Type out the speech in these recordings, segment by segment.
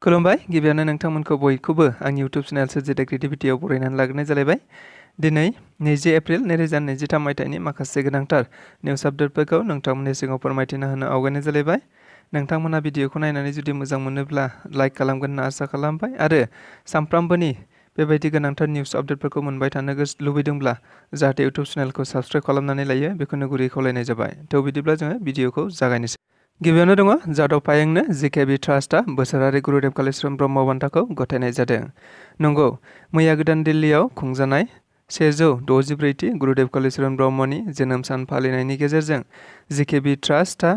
खुलुमबाय गिबियावनो नोंथांमोनखौ बयखौबो आंनि इउटुब चेनेल सोरजिथा क्रिएटिभिटियाव बरायनानै लाग्रोनाय जालायबाय। दिनै 20 एप्रिल 2023 मायथाइनि माखासे गोनांथार निउस आपडेटफोरखौ नोंथांमोननि सिगाङाव फोरमायथिना होनो आवगायनाय जालायबाय। नोंथांमोना भिडिअखौ नायनानै जुदि मोजां मोनोब्ला लाइक खालामगोन होनना आसा खालामबाय आरो सानफ्रामबोनि बेबायदि गोनांथार निउस आपडेटफोरखौ मोनबाय थानो लुबैदोंब्ला जाहाथे इउटुब चेनेलखौ साबस्क्राइब खालामनानै लायो बेखौनो गुरै खावलायनाय जाबाय। थ' बिदिब्ला जोङो भिडिअखौ जागायनोसै। गिबियावनो दङ जादव पायेंनो जिकेबि ट्रास्टआ बोसोरारि गुरुदेव कालीचरण ब्रह्म बान्थाखौ गथायनाय जादों। नंगौ, मैया गोदान दिल्लीयाव खुंजानाय 164थि गुरुदेव कालीचरण ब्रह्मनि जोनोम सान फालिनायनि गेजेरजों जिकेबि ट्रास्टआ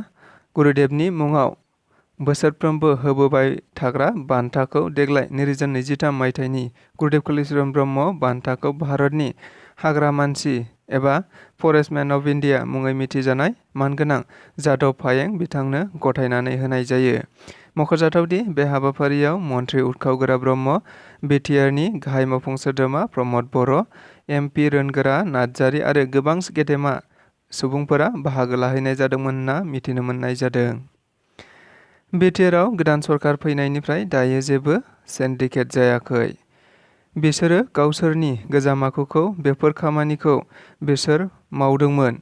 गुरुदेवनि मुङाव बोसोरफ्रोमबो होबोबाय थाग्रा बान्थाखौ देग्लाय 2023 मायथाइनि गुरुदेव कालीचरण ब्रह्म बान्थाखौ भारतनि हाग्रा मानसि एबा फरेस्टमेन अफ इन्डिया मुङै मिथिजानाय मानगोनां जादव पायें बिथांनो गथायनानै होनाय जायो। मख'जाथावदि बे हाबाफारियाव मन्त्रि उर्खावगोरा ब्रह्म, बिटिआरनि गाहाय मावफुं सोद्रोमा प्रमद बर', एमपि रोनगोरा नार्जारी आरो गोबां गेदेमा सुबुंफोरा बाहागो लाहैनाय जादोंमोन होनना मिथिनो मोननाय जादों। बिटिआरआव गोदान सरकार फैनायनिफ्राय दायो जेबो सिन्डिकेट जायाखै। बिसोरो गावसोरनि गोजाम आखुखौ बेफोर खामानिखौ बिसोर मावदोंमोन,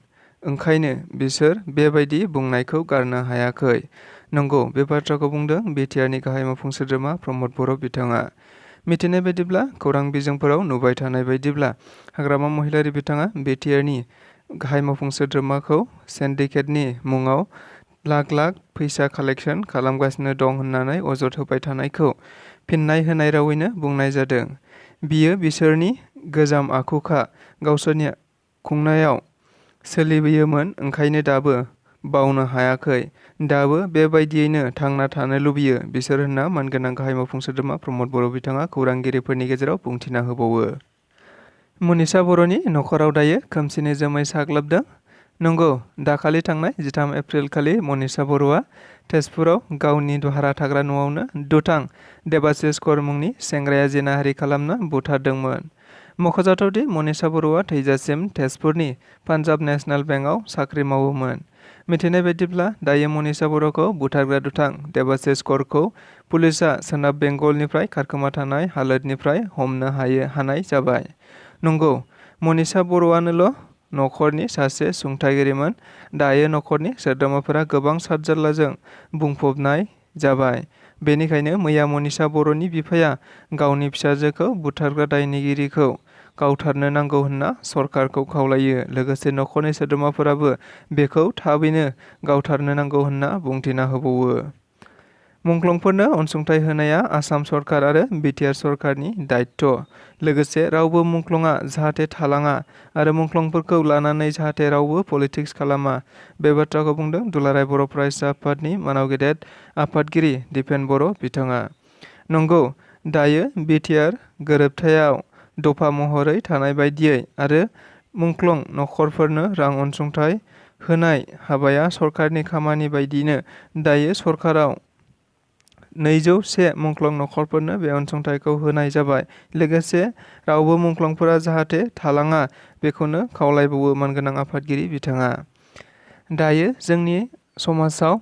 ओंखायनो बिसोर बेबायदि बुंनायखौ गारनो हायाखै। नंगौ, बे बाथ्राखौ बुंदों बिटिआरनि गाहाय मावफुं सोद्रोमा प्रमद बर' बिथाङा। मिथिनाय बायदिब्ला खौरां बिजोंफोराव नुबाय थानाय बायदिब्ला हाग्रामा महिलारि बिथाङा बिटिआरनि गाहाय मावफुं सोद्रोमाखौ सिन्डिकेटनि मुङाव लाख लाख फैसा कालेक्सन खालामगासिनो दं होननानै अजद होबाय थानायखौ फिन्नाय होनाय रावैनो बुंनाय जादों। बियो बिसोरनि गोजाम आखुखा, गावसोरनि खुंनायाव सोलिबोयोमोन, ओंखायनो दाबो बावनो हायाखै, दाबो बेबायदियैनो थांना थानो लुबैयो बिसोर होनना मानगोनां गाहाय मावफुं सोद्रोमा प्रमद बर' बिथाङा खौरांगिरिफोरनि गेजेराव बुंथिना होबावो। मनीषा बर'नि नखराव दायो खोमसिनि जोमै साग्लोबदों। नंगौ, दाखालि थांनाय 13 एप्रिल खालि मनीषा बर'आ तेजपुराव गावनि भारा थाग्रा न'आवनो दुथां देबाशिष कर मुंनि सेंग्राया जिनाहारि खालामना बुथारदोंमोन। मख'जाथावदि मनीषा बर'आ थैजासिम तेजपुरनि पान्जाब नेशनेल बेंकआव साख्रि मावोमोन। मिथिनाय बायदिब्ला दायो मनीषा बर'खौ बुथारग्रा दुथां देबाशिष करखौ पुलिसआ सोनाब बेंगलनिफ्राय खारखोमा थानाय हालोदनिफ्राय हमनो हानाय जाबाय। नंगौ, मनीषा बर'आनोल' नखरनि सासे सुंथागिरिमोन। दायो नखरनि सोद्रोमाफोरा गोबां सादजारलाजों बुंफबनाय जाबाय। बेनिखायनो मैया मनीषा बर'नि बिफाया गावनि फिसाजोखौ बुथारग्रा दायनिगिरिखौ गावथारनो नांगौ होनना सरकारखौ खावलायो। लोगोसे नखरनि सोद्रोमाफोराबो बेखौ थाबैनो गावथारनो नांगौ होनना बुंथिना होबावो। मुंख्लंफोरनो अनसुंथाइ होनाया आसाम सरकार आरो बिटिआर सरकारनि दायित्व'। लोगोसे रावबो मुंख्लंआ जाहाथे थालाङा आरो मुंख्लंफोरखौ लानानै जाहाथे रावबो पलिटिक्स खालामा, बे बाथ्राखौ बुंदों दुलाराय बर' फरायसा आफादनि मानाव गेदेर आफादगिरि दिपेन बर' बिथाङा। नंगौ, दायो बिटिआर गोरोबथायाव दफा महरै थानाय बायदियै आरो मुंख्लं नखरफोरनो रां अनसुंथाइ होनाय हाबाया सरकारनि खामानि बायदिनो दायो सरकाराव 201 मुंख्लं नखरफोरनो बे अनसुंथाइखौ होनाय जाबाय। लोगोसे रावबो मुंख्लंफोरा जाहाथे थालाङा बेखौनो खावलायबावो मानगोनां आफादगिरि बिथाङा। दायो जोंनि समाजाव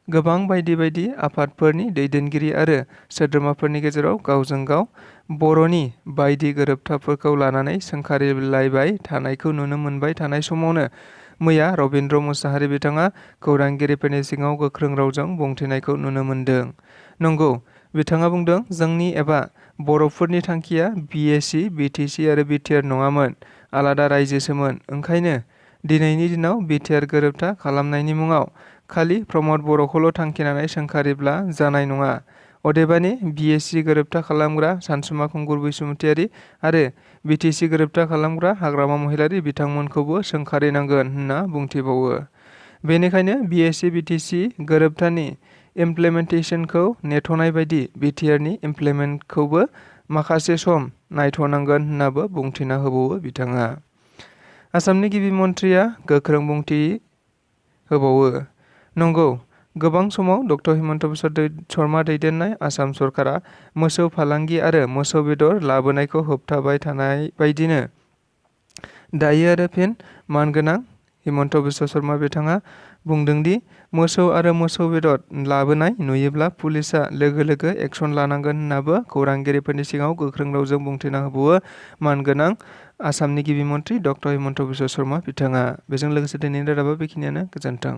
गोबां बायदि बायदि आफादफोरनि दैदेनगिरि आरो सोद्रोमाफोरनि गेजेराव गावजों गाव बर'नि बायदि गोरोबथाफोरखौ लानानै सोंखारिलायबाय थानायखौ नुनो मोनबाय थानाय समावनो मैया रबिन्द्र मुसाहारि बिथाङा खौरांगिरिफोरनि सिगाङाव गोख्रों रावजों बुंथिनायखौ नुनो मोन्दों। नंगौ, बिथाङा बुंदों जोंनि एबा बर'फोरनि थांखिया बिएसि, बिटिसि आरो बिटिआर नङामोन, आलादा रायजोसोमोन। ओंखायनो दिनैनि दिनाव बिटिआर गोरोबथा खालामनायनि मुङाव खालि प्रमद बर'खौल' थांखिनानै सोंखारिब्ला जानाय नङा। अदेबानि बिएसि गोरोबथा खालामग्रा सानसुमा खुंगुर बैसुमुतियारि आरो बिटिसि गोरोबथा खालामग्रा हाग्रामा महिलारि बिथांमोनखौबो सोंखारिनांगोन होनना बुंथिबावो। बेनिखायनो बिएसि बिटिसि गोरोबथानि इमप्लिमेन्टेसनखौ नेथ'नाय बायदि बिटिआरनि इमप्लिमेन्टखौबो माखासे सम नायथ'नांगोन होननाबो बुंथिना होबावो बिथाङा। आसामनि गिबि मन्थ्रिया गोख्रों बुंथि होबावो। नंगौ, गोबां समाव डक्टर हिमन्त बिश्व शर्मा दैदेननाय आसाम सरकारा मोसौ फालांगि आरो मोसौ बेदर लाबोनायखौ होबथाबाय थानाय बायदिनो दायो आरो फिन मानगोनां हिमन्त बिश्व शर्मा बिथाङा बुंदों दि मोसौ आरो मोसौ बेदर लाबोनाय नुयोब्ला पुलिसआ लोगो लोगो एक्सन लानांगोन होन्नाबो खौरांगिरिफोरनि सिगाङाव गोख्रों रावजों बुंथिना होबावो मानगोनां आसामनि गिबि मन्थ्रि डक्टर हिमन्त बिश्व शर्मा बिथाङा। बेजों लोगोसे दिनैनि रादाबा बेखिनियानो। गोजोन्थों।